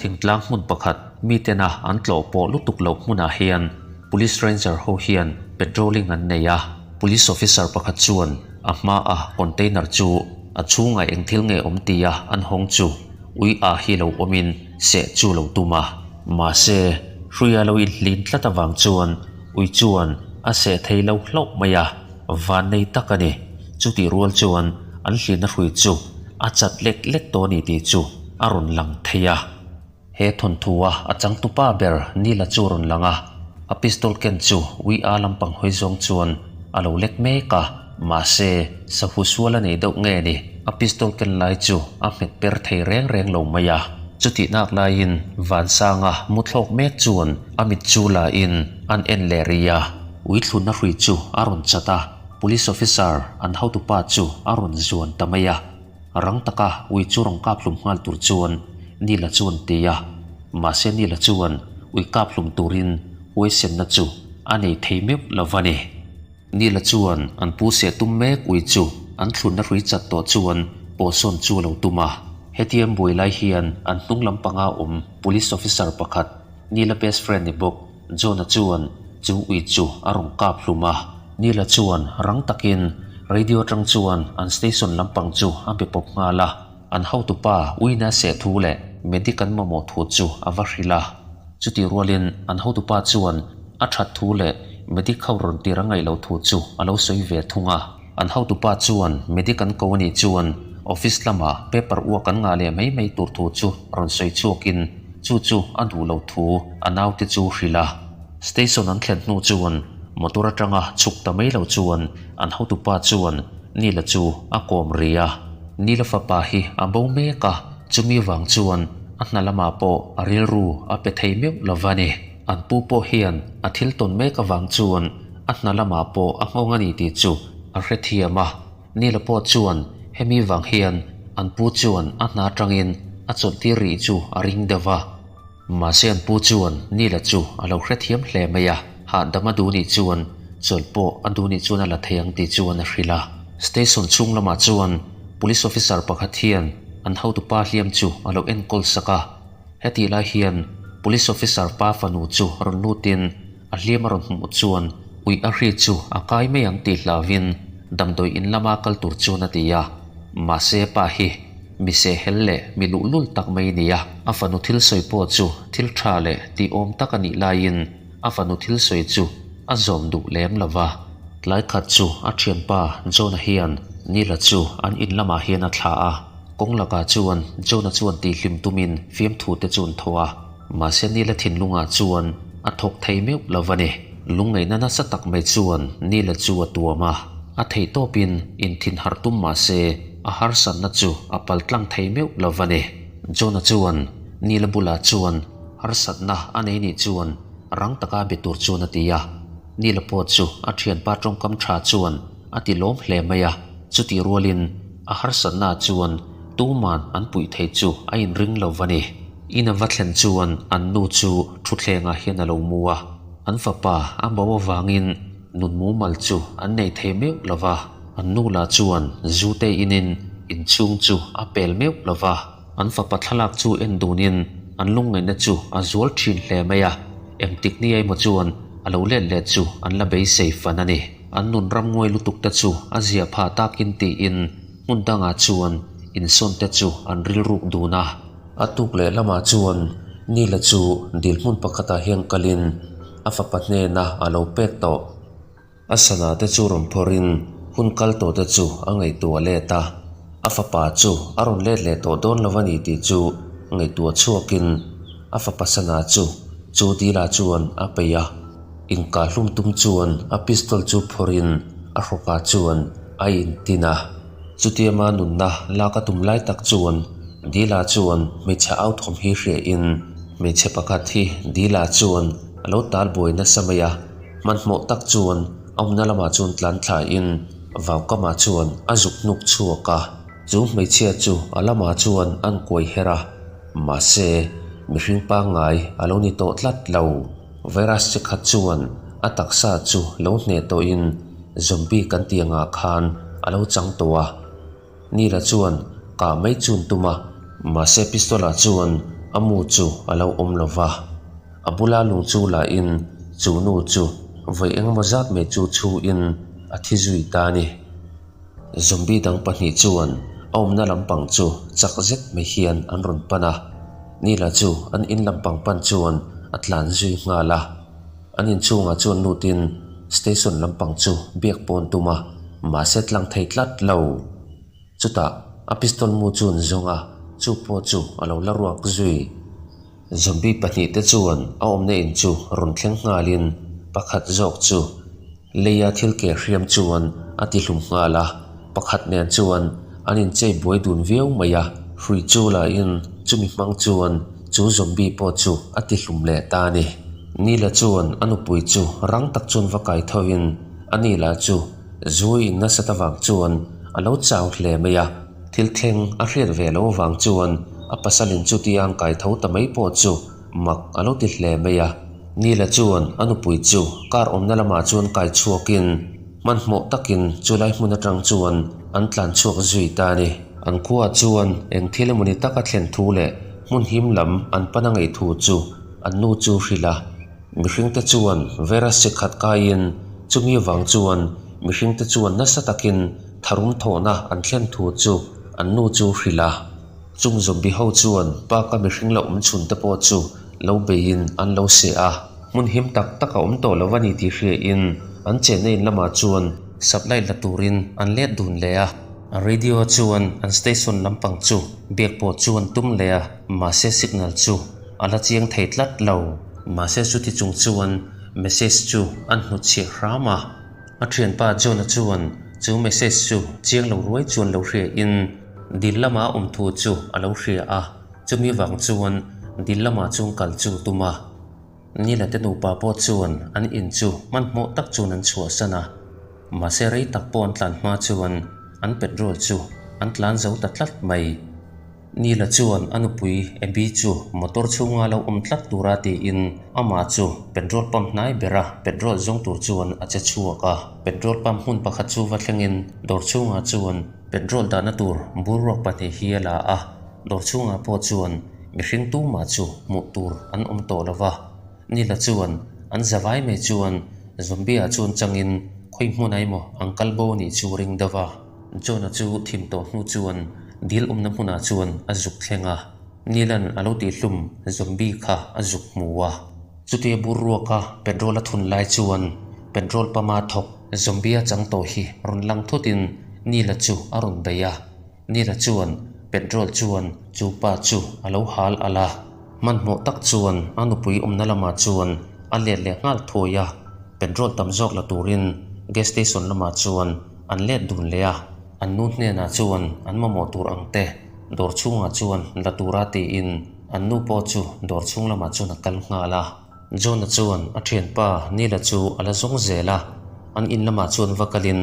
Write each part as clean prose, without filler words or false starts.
Thingtlang hmun pakhat mitena an tlawh pawh lutuk loh hmunah hian Police Ranger ho hian patrolling an nei a. Police officer pakhat chuan a hmaa container chu a chhungah eng thil nge awm tia an hawng chu ui a hi lo awmin seh chu lo tum a. Mahse, hruia lo inhlin tlat avang chuan ui chuan a seh thei lo hlauh mai a, van nei tak a ni. Chutih rual chuan an hlinna hrui chu a chat lek lek tawh a ni tih chu a rawn lang thei a. He thawnthu-a a changtupa ber Nila chu a rawn lang a, a pistol ken chu ui a lampang hawi zawng chuan a lo lek mek a, mahse, sahu sual a nei deuh nge ni, a pistol ken lai chu a hmet per thei reng reng lo mai a. Chutih nak laiin Vansanga mu thlawk mek chuan a mit chu la in an en leh rih a, ui thlunna hrui chu a rawn chat a, police officer an hotupa chu a rawn zuan ta mai a. Rang taka ui chu rawn kap hlum nghal tur chuan Nila chuan ti a, mahse Nila chuan ui kap hlum turin huaisenna chu a nei thei meuh lo va ni. Nila chuan an pu seh tum mek ui chu an thlunna hrui chat tawh chuan pawhsawn chu a lo tum a. Hetiang buai lai hian an hnung lampanga awm police officer pakhat Nila best friend ni bawk John-a chuan chu ui chu a rawn kap hlum a. Nila chuan rang takin radio atang chuan an station lampang chu a be pawp nghal a. An hotupa uina seh thu leh medic an mamawh thu chu a va hrilh a. Chutih rualin an hotupa chuan a that thu leh medic ho rawn tir a ngaih loh thu chu a lo sawi ve thung a. An hotupa chuan medic an ko a nih chuan office lamah paper uak an ngah leh mai mai tur thu chu rawn sawi chhuakin chu chu a duh loh thu a naute chu hrilh a. Station an thlen hnu chuan motor atanga chhuk ta mai lo chuan an hotupa chuan Nila chu a kawm ri a. Nila fapa hi a bo mek a, chumi vang chuan a hna lamah pawh a rilru a pe thei meuh lo va ni. An pu pawh hian a thil tawn mek avang chuan a hna lamah pawh a nghawng a ni tih chu a hrethiam a. Nila pawh chuan hemi vang hian an pu chuan a hna atangin a chawlhtir rih chu a ring deuh a. Mahse an pu chuan Nila chu a lo hrethiam hle mai a, hahdam a duh nih chuan chawlh pawh a duh nih chuan a la thei ang tih chuan a hrilh a. Station chhung lamah chuan Police officer pakhat hian an hotupa hliam chu a lo enkawl sak a. Hetih lai hian Police officer pa fanu chu rawn lutin a hliam a rawn hmuh chuan uih a hri chu a kai mai ang tih hlauvin damdawi in lama kal tur chuan a ti a. Mahse pa hi mi sehhel leh mi luhlul tak mai a ni a, a fanu thil sawi pawh chu thil tha leh tihawm tak a nih laiin a fanu thil sawi chu a zawm duh lem lo va. Tlai khat chu a thianpa John-a hian Nila chu an in lamah hian a thlah a, kawng lakah chuan John-a chuan tihhlim tumin fiamthu te chu an tho a, mahse Nila thinlungah chuan a thawk thei meuh lo va ni. Lungngaihna nasa tak mai chuan Nila chu a tuam a, a theihtawpin inthinharh tum mahse a harsatna chu a paltlang thei meuh lo va ni. John-a chuan Nila bulah chuan harsatna a nei nih chuan rang taka be tur chuan a ti a. Nila pawh chu a thianpa tawngkam tha chuan a ti lawm hle mai a, chutih rualin a harsatna chuan tuman an puih thei chu a inring lo va ni. In a va thlen chuan an nu chu thutthlengah hian a lo mu a, an fapa a bo avangin nun mumal chu an nei thei meuh lo va, an nu lah chuan zu te inin inchhung chu a pel meuh lo va, an fapa thlalak chu en dunin an lungngaihna chu a zual thin hle mai a, engtik ni emaw chuan a lo let leh chu an la beisei fan a ni. An nun ram nguai lutuk te chu a zia phah takin tiin hmun dangah chuan insawn te chu an rilruk dun a. A tuk leh lamah chuan Nila chu dil hmun pakhatah hian kalin a fapa hnena a lo pek tawh. A sana te chu rawn phawrhin hun kal tawh te chu a ngaihtuah let a, a fapa chu a rawn let leh tawh dawn lo a ni tih chu ngaihtuah chhuakin a fapa sana chu chu dila chuan a peih a. Inkahlum tum chuan a pistol chu phawrhin a hrawkah chuan a intin a. Chutiama nunna lak a tum lai tak chuan Dila chuan hmeichhe au thawm hi hriain hmeichhe pakhat hi Dila chuan a lo tal buai nasa mai a, hmanhmawh tak chuan a awmna lamah chuan tlan thlain vaukamah chuan a zuk hnuk chhuak a, chu hmeichhia chu a lamah chuan an kuai her a, mahse mihring pangngai a lo ni tawh tlat lo. Virus chi khat chuan a taksa chu lo hneh tawhin zombie kan tih angah khan a lo chang tawh a. Nila chuan kah mai chun tum a, mahse pistol ah chuan a mu chu a lo awm lo va. A bula lung chu la in chu nu chu vawi engemaw zat mai chu chhu in a thi zui ta a ni. Zombie dang pahnih chuan a awmna lampang chu chak zet mai hian an rawn pan a, Nila chu an in lampang pan chuan a tlan zui nghal a. An inchhungah chuan lutin station lampang chu biak pawn tum a, mahse tlang thei tlat lo. Chutah a pistol mu chu an zawng a, chu pawh chu a lo la ruak zui. Zombie pahnihte chuan a awmna in chu rawn thleng nghalin pakhat zawk chu leia thil ke hriam chuan a ti hlum nghal a, pakhat nen chuan an inchei buai dun viau mai a, hrui chu lahin chumi hmang chuan chu zombie pawh chu a ti hlum leh ta a ni. Nila chuan a nupui chu rang tak chuan va kai thovin a nila chu zui in nasat avang chuan a lo chau hle mai a. Thil thleng a hriat ve loh avang chuan a pasalin chutia an kai tho ta mai pawh chu mak a lo ti hle mai a. Nila chuan a nupui chu car awmna lamah chuan kai chhuakin hmanhmawh takin chulai hmun atang chuan an tlan chhuak zui ta a ni. An khuaah chuan eng thil emawni taka thlen thu leh hmun him lam an pan a ngaih thu chu an nu chu hrilh a. Mihringte chuan virus chi khat kaiin chumi vang chuan mihringte chuan nasa takin tharum thawhna an thlen thu chu an nu chu hrilh a. Chung zombie ho chuan park a mihring la awm chhun te pawh chu lo beiin an lo seh a. Hmun him tak tak a awm tawh lo a ni tih hriain an chenna in lamah chuan supply la turin an let dun leh a. Radio chuan an station lampang chu biak pawh chu an tum leh a, mahse signal chu a la chiang thei tlat lo. Mahse chuti chung chuan message chu an hnutchhiah hram a. A thianpa John-a chuan chu message chu chiang lo ruai chuan lo hria in dil lama a awm thu chu a lo hria a, chumi vang chuan dil lamah chuan kal chu tum a. Nila te nupa pawh chuan an in chu hmanhmawh tak chuan an chhuahsan a, mahse rei tak pawh an tlan hma chuan an petrol chu an tlan zo ta tlat mai. Nila chuan a nupui Abby chu motor chhunga lo awm tlat tura tiin amah chu petrol pump hnai bera petrol zawng tur chuan a che chhuak a. Petrol pump hmun pakhat chu va thlengin dawr chhungah chuan petrol dahna tur boruak pahnih hi a la a, dawr chhungah pawh chuan mihring tumah chu hmuh tur an awm tawh lo va. Nila chuan an zavai mai chuan zombie-ah chuan changin khawi hmunah emaw an kal bo anih chu ring deuh a. John-a chu thim tawh hnu chuan dil awmna hmunah chuan a zuk thleng a, Nilan a lo tihhlum zombie kha a zuk hmu a. Chutia bur ruaka petrol a thun lai chuan petrol pump-a thawk zombie-a chang tawh hi rawn lang thutin Nila chu a rawn bei a. Nila chuan petrol chuan chu pa chu a lo hal alh a. Hmanhmawh tak chuan a nupui awmna lamah chuan a let leh nghal thuai a, petrol tam zawk la turin gas station lamah chuan an let dun leh a, an nu hnenah chuan an mamawh tur ang te dawr chhungah chuan la tura tiin an nu pawh chu dawr chhung lamah chuan a kal nghal a. John-a chuan a thianpa Neil-a chu a la zawng zel a, an in lamah chuan va kalin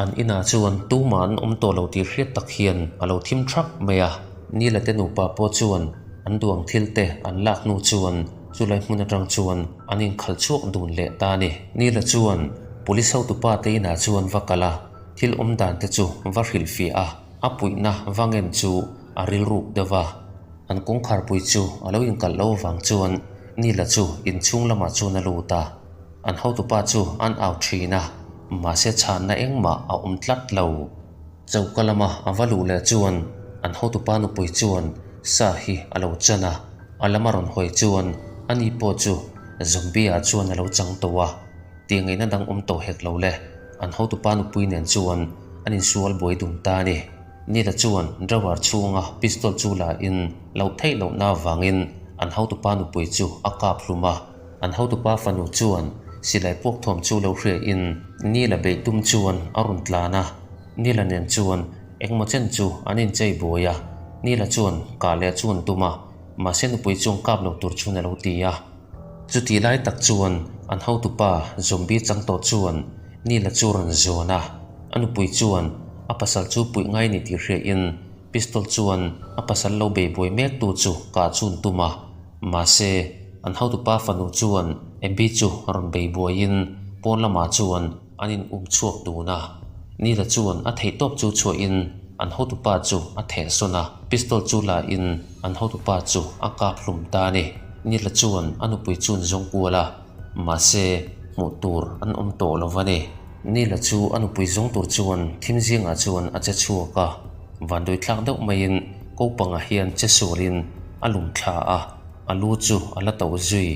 an inah chuan tumah an awm tawh lo tih hriat tak hian a lo thim thap mai a. Neil-a te nupa pawh chuan an duang thil te an lak hnu chuan Chulai hmun atang chuan an inkhalh chhuak dun leh ta a ni. Nila chuan Police hotupa te inah chuan va kal a, thil awm dan te chu va hrilhfiah a, a puihna va ngen chu a rilruk deuh a. An kawngkharpui chu a lo inkalh lo avang chuan Nila chu inchhung lamah chuan a lut a, an hotupa chu an au thin a, mahse chhanna engmah a awm tlat lo. Choka lama a va luh leh chuan an hotupa nupui chuan sa hi a lo chan a, a lama rawn hawi chuan ani pawh chu zombie ah chuan a lo chang tawh a, tih ngaihna dang awm tawh hek lo le, an hotupa nupui nen chuan an insual buai dun ta a ni. Nila chuan drawer chhunga pistol chu la in loh theih lohna avangin an hotupa nupui chu a kap hlum a, an hotupa fanu chuan silai puak thuam chu lo hria in Nila beih tum chuan a rawn tlan a, Nila nen chuan engmaw chen chu an inchei buai a, Nila chuan kah leh chu an tum a, mahse nupui chuan kap lo tur chuan a lo ti a. Chutih lai tak chuan an hotupa zombie chang tawh chuan Nila chu rawn zawn a, a nupui chuan a pasal chu puih ngai ni tih hria in pistol chuan a pasal lo bei buai mek tu chu kah chu an tum a, mahse an hotupa fanu chuan Abby chu rawn bei buai in pawn lamah chuan an in um chhuak dun a. Nila chuan a theihtawp chu chhuah in. an hotupa chu a thehsawn a, pistol chu la in an hotupa chu a kap hlum ta a ni. Nila chuan a nupui chuan zawng kual a, mahse hmuh tur an awm tawh lo va ni. Nila chu a nupui zawng tur chuan thim zingah chuan a che chhuak a, vanduai thlak deuh maiin ko pangah hian che sualin a lum thla a, a lu chu a la to zui.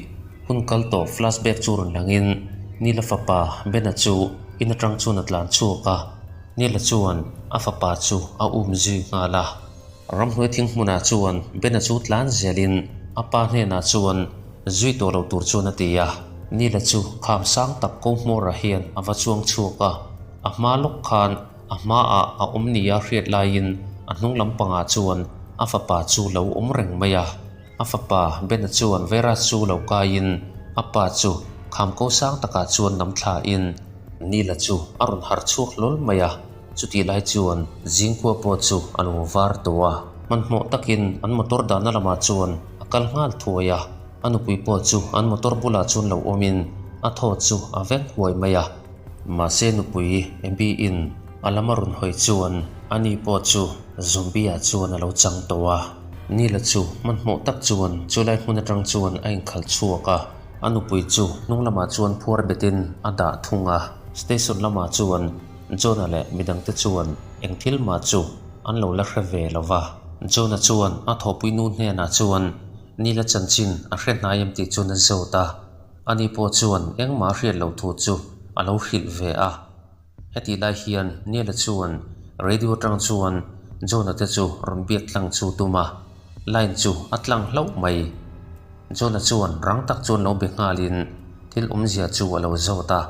Hun kal tawh flashback chu rawn langin Nila fapa Bena chu in atang chuan a tlan chhuak a, Nila chuan a fapa chu a um zui nghal a. Ramhnuai thing hmunah chuan Bena chu tlan zelin a pa hnenah chuan zui tawh lo tur chuan a ti a. Nila chu kham sang tak ko hmawrah hian a va chuang chhuak a, a hma lawk khan a hmaah a awm nia hriat laiin a hnung lampangah chuan a fapa chu lo awm reng mai a. A fapa Bena chuan Vera chu lo kaiin a pa chu kham ko sang takah chuan nam thlain Nila chu a rawn harh chhuak hlawl mai a, chutih lai chuan zingkhua pawh chu a lo var tawh a. Hmanhmawh takin an motor dahna lamah chuan a kal nghal thuai a, a nupui pawh chu an motor bulah chuan lo awmin a thaw chu a veng huai mai a. Mahse nupui Abby-in a lama rawn hawi chuan ani pawh chu zombie-ah chuan a lo chang tawh a. Nila chu hmanhmawh tak chuan chulai hmun atang chuan a inkhalh chhuak a, a nupui chu hnung lamah chuan phuar betin a dah thung a. Station lamah chuan John-a leh midangte chuan eng thil mah chu an lo la hre ve lo va. John-a chuan a thawhpui nu hnenah chuan Nila chanchin a hre hnai em tih chuan a zawt a, ani pawh chuan engmah a hriat loh thu chu a lo hrilh ve a. Hetih lai hian Niela chuan radio atang chuan John-a te chu rawn biak tlang chu tum a, line chu a tlang hlauh mai. John-a chuan rang tak chuan lo be nghalin thil awmzia chu a lo zawt a,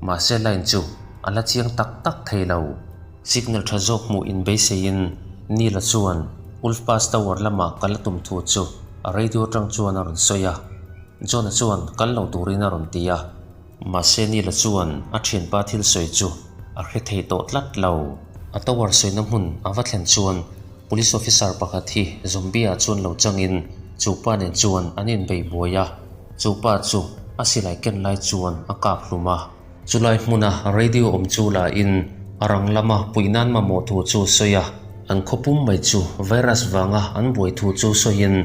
mahse line chu a la chiang tak tak thei lo. Signal tha zawk hmuh inbeiseiin Niela chuan Wolf Pass Tower lama kal a tum thu chu a radio atang chuan a rawn sawi a, John-a chuan kal lo turin a rawn ti a. Mahse Nila chuan a thianpa thil sawi chu a hre thei tawh tlat lo. A tower sawina hmun a va thlen chuan Police officer pakhat hi zombie ah chuan lo changin chu pa nen chuan an inbei buai a, chu pa chu a silai ken lai chuan a kap hlum a. Chulai hmuna radio awm chu la in a rang lama puih nan mamawh thu chu sawi a, an khawpum mai chu virus vanga an buai thu chu sawiin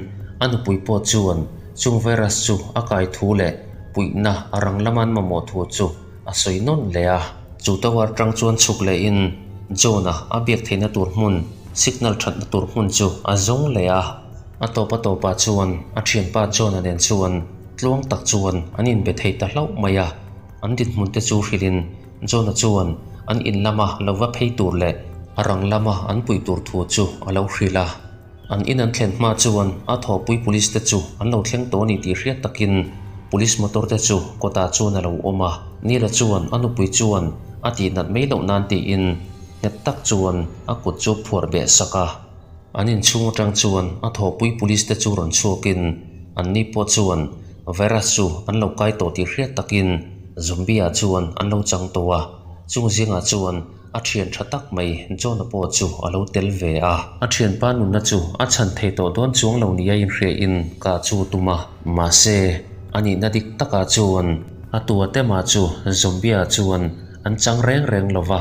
a nupui pawh chuan chung virus chu a kai thu leh Puihna a rang lama an mamawh thu chu a sawi nawn leh a. Chu tower tang chuan chhuk lehin John-a a biak theihna tur hmun, signal thatna tur hmun chu a zawng leh a. A tawp a tawpah chuan a thianpa John-a nen chuan tluang tak chuan an inbe thei ta hlauh mai a. An dinhmun te chu hrilhin John-a chuan an in lama lo va phei tur leh a rang lama an puih tur thu chu a lo hrilh a. An in an thlen hma chuan a thawhpui police te chu an lo thleng tawh a ni tih hriat takin police motor te chu kawtah chuan a lo awm a. Nila chuan a nupui chuan a tih nat mai loh nan tiin nghet tak chuan a kut chu phuar beh sak a. An inchhung atang chuan a thawhpui police te chu rawn chhuakin an ni pawh chuan virus chu an lo kai tawh tih hriat takin zombie ah chuan an lo chang tawh a. Chung zingah chuan A thian tha tak mai John-a pawh chu a lo tel ve a. A thianpa nunna chu a chhan thei tawh dawn chuang lo nia inhriain ka chu tum a. Mahse, a nihna dik takah chuan a tua tema chu Zombie-a chuan an chang reng reng lo va,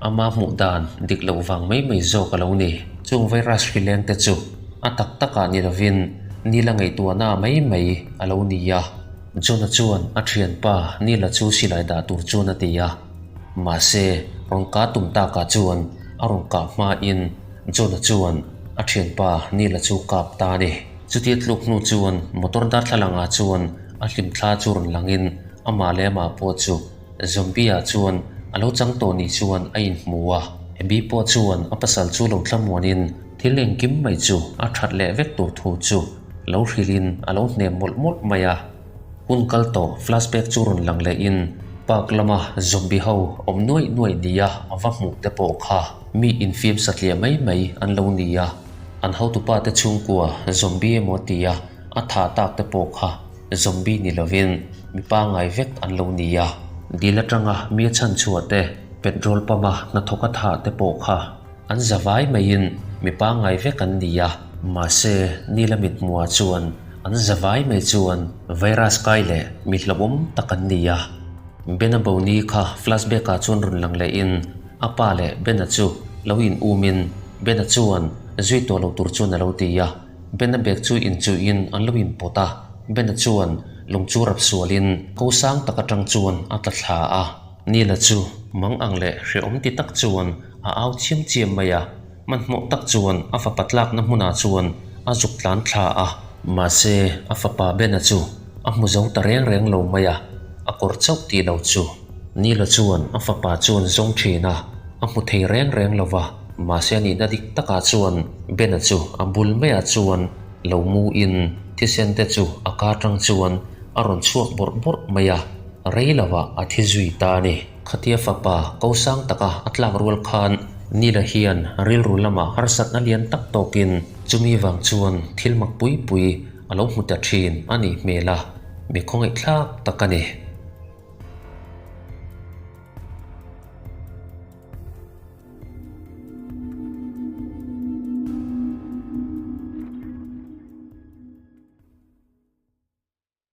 ama hmuh dan dik loh vang mai mai zawk a lo ni. Chung virus hri leng te chu a tak takah ni lovin Nila ngaihtuahna mai mai a lo ni a. John-a chuan a thianpa Nila chu silai dah tur chuan a ti a. Mahse, rawn kah tum takah chuan a rawn kah hmain John-a chuan a thianpa Neil-a chu kap ta a ni. Chutia tluk hnu chuan motor darthlalangah chuan a hlimthla chu rawn langin amah leh amah pawh chu Zombie-ah chuan a lo chang tawh ni chuan a inhmu a. Abby pawh chuan a pasal chu lo thlamuanin thil engkim mai chu a that leh vek tur thu chu lo hrilhin a lo hnem mawlh mawlh mai a. Hun kal tawh flashback chu rawn lang leh in park lama zombie ho awm nuaih nuaih nia a va hmuh te pawh kha mi infiam satliah mai mai an lo ni a, an hotupa te chhungkua zombie emaw tia a thah tak te pawh kha zombie ni lovin mi pangai vek an lo ni a. Dil atanga mi a chhanchhuah te, petrol pump a hnathawk a thah te pawh kha An za vai maiin mi pangngai vek an ni a, mahse Nila mithmuhah chuan an za vai mai chuan virus kai leh mi hlauhawm tak an ni a. Bena Boni kha flashback ah chuan rawn lang lehin a pa leh Bena chu lo in umin. Bena chuan zui tawh lo tur chuan a lo ti a. Bena bag chu inchuihin an lo inpawt a, Bena chuan lung chu rap sualin ko sang tak atang chuan a tla thla a. Nila chu mang ang leh hrehawm ti tak chuan a au chiam chiam mai a, hmanhmawh tak chuan a fapa tlakna hmunah chuan a zuk tlan thla a. Mahse, a fapa Bena chu a hmu zo ta reng reng lo mai a, a kawr chauh tih lo chu. Nila chuan a fapa chuan zawng thin a, a hmu thei reng reng lo va, mahse a nihna dik takah chuan Bena chu a bul maiah chuan lo mu in thisen te chu a ka tang chuan a rawn chhuak bawrh bawrh mai a, rei lovah a thi zui ta a ni. Khatia fapa ko sang taka a tlak rual khan Nila hian rilru lamah harsatna lian tak tawkin chumi vang chuan thil mak pui pui a lo hmu ta thin a nih hmel a, mi khawngaihthlak tak a ni.